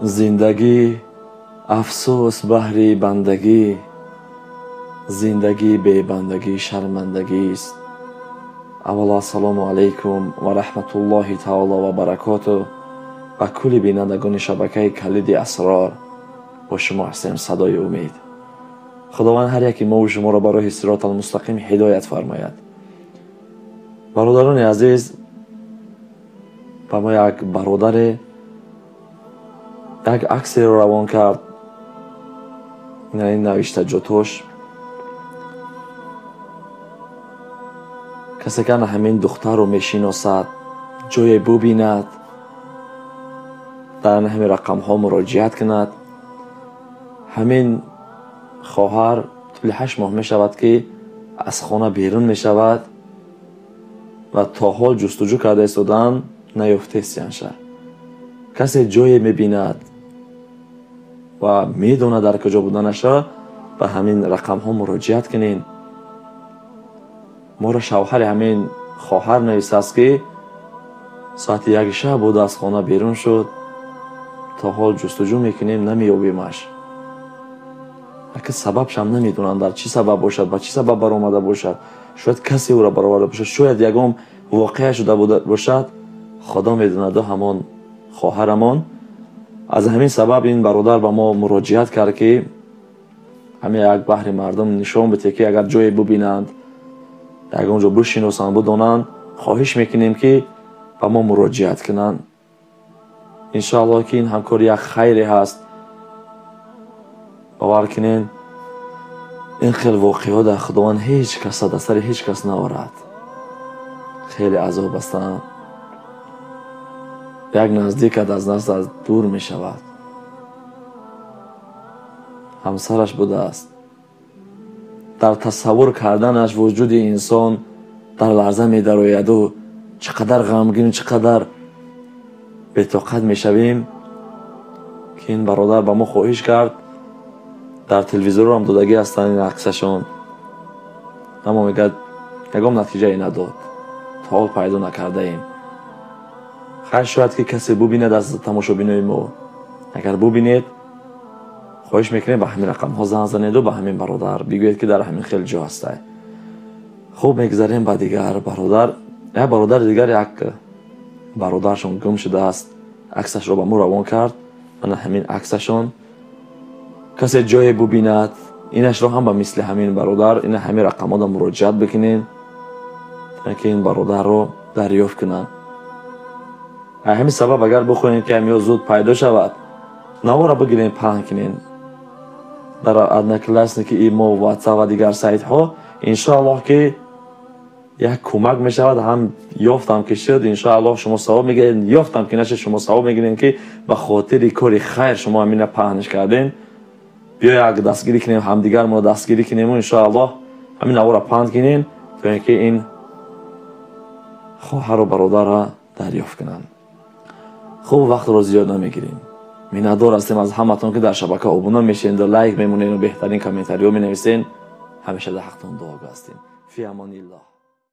Зиндагӣ афсӯс баҳри бандагӣ, зиндагӣ бебандагӣ шармандагист. Аввало ассалому алайкум ва раҳматуллоҳи таоло ва баракоту. Ба кулли бинандагони шабакаи Калиди Асрор бо шумо ҳастем Садои Умед. Худованд ҳар яки мову шуморо ба роҳи сиротал мустақим ҳидоят фармояд. Бародарони азиз, ба мо як бародаре як аксеро равон кард. Ин навиштаҷотош касе ки ана ҳамин духтарро мешиносад, ҷое бубинад, дар ҳамин рақамҳо муроҷиат кунад. Ҳамин хоҳар тӯли 8 моҳ мешавад ки аз хона берун мешавад ва то ҳол ҷустуҷӯ карда истодаанд, наёфтаистианша. Касе ҷое мебинад ва медонад дар куҷо буданаша, ба ҳамин рақамҳо муроҷиат кунед. Моро шавҳари ҳамин хоҳар нависааст ки соати 1 шаб буд аз хона берун шуд, то ҳол ҷустуҷӯ мекунем, намеёбимаш. Ака сабабшам намедонам дар чӣ сабаб бошад, ба чӣ сабаб баромада бошад. Шояд касе ӯро бароварда бошад, шояд ягон воқеа шуда бошад, Худо медонаду ҳамон хоҳарамон. Аз ҳамин сабаб ин бародар ба мо муроҷиат кард ки ҳамин як баҳри мардум нишон бите ки агар ҷое бубинанд, ягон ҷо бишиносанд, бидонанд, хоҳиш мекунем ки ба мо муроҷиат кунанд. Иншоаллоҳ ки ин ҳамкори як хайре ҳаст. Бовар кунед, ин хел воқеаҳо дар Худованд ҳеҷ кас дар сари ҳеҷ кас наорад. Хеле азоб ҳастанд. Як наздикат аз наздат дур мешавад. Ҳамсараш будааст. Дар тасаввур карданаш вуҷуди инсон дар ларза медарояду чӣ қадар ғамгин, чӣ қадар бетоқат мешавем ки ин бародар ба мо хоҳиш кард. Дар телевизорам додагӣ ҳастанд ин аксашон, аммо мегӯяд ягон натиҷае надод, то ҳол пайдо накардаем. Хайр, шояд ки касе бубинад аз тамошобинои мо. Агар бубинед, хоҳиш мекунем ба ҳамин рақамҳо занг занеду ба ҳамин бародар бигӯед ки дар ҳамин хел ҷо ҳастай. Хуб, мегузарем ба дигар бародар. Як бародари дигар, як бародаршон гум шудааст, аксашро ба мо равон кард. Ана ҳамин аксашон. Касе ҷое бубинад, инашро ҳам ба мисли ҳамин бародар ина ҳамин рақамҳода муроҷиат бикунед, то ки ин бародарро дарёфт кунанд. Ҳамин сабаб агар бихоҳем ки ҳамиё зуд пайдо шавад, навора бигирем, паҳн кунем дар Одноклассники, имо, WhatsApp ва дигар сайтҳо. Иншоаллоҳ ки як кӯмак мешавад. Ҳам ёфтам ки шуд, иншоаллоҳ шумо савоб мегиред, ёфтам ки нашуд, шумо савоб мегиред ки ба хотири кори хайр шумо ҳамина паҳнш кардем. Биё як дастгирӣ кунем, ҳамдигармонро дастгирӣ кунему иншоаллоҳ ҳамин навора паҳн кунем то ин ки ин хоҳару бародарро дарёфт кунанд. Хуб, вақтро зиёд намегирем. Миннатдор ҳастем аз ҳаматон ки дар шабака обуна мешавед, лайк мемонед ва беҳтарин комментариҳо менависед. Ҳамеша дар ҳақтон дуогӯ ҳастем. Фи амониллоҳ.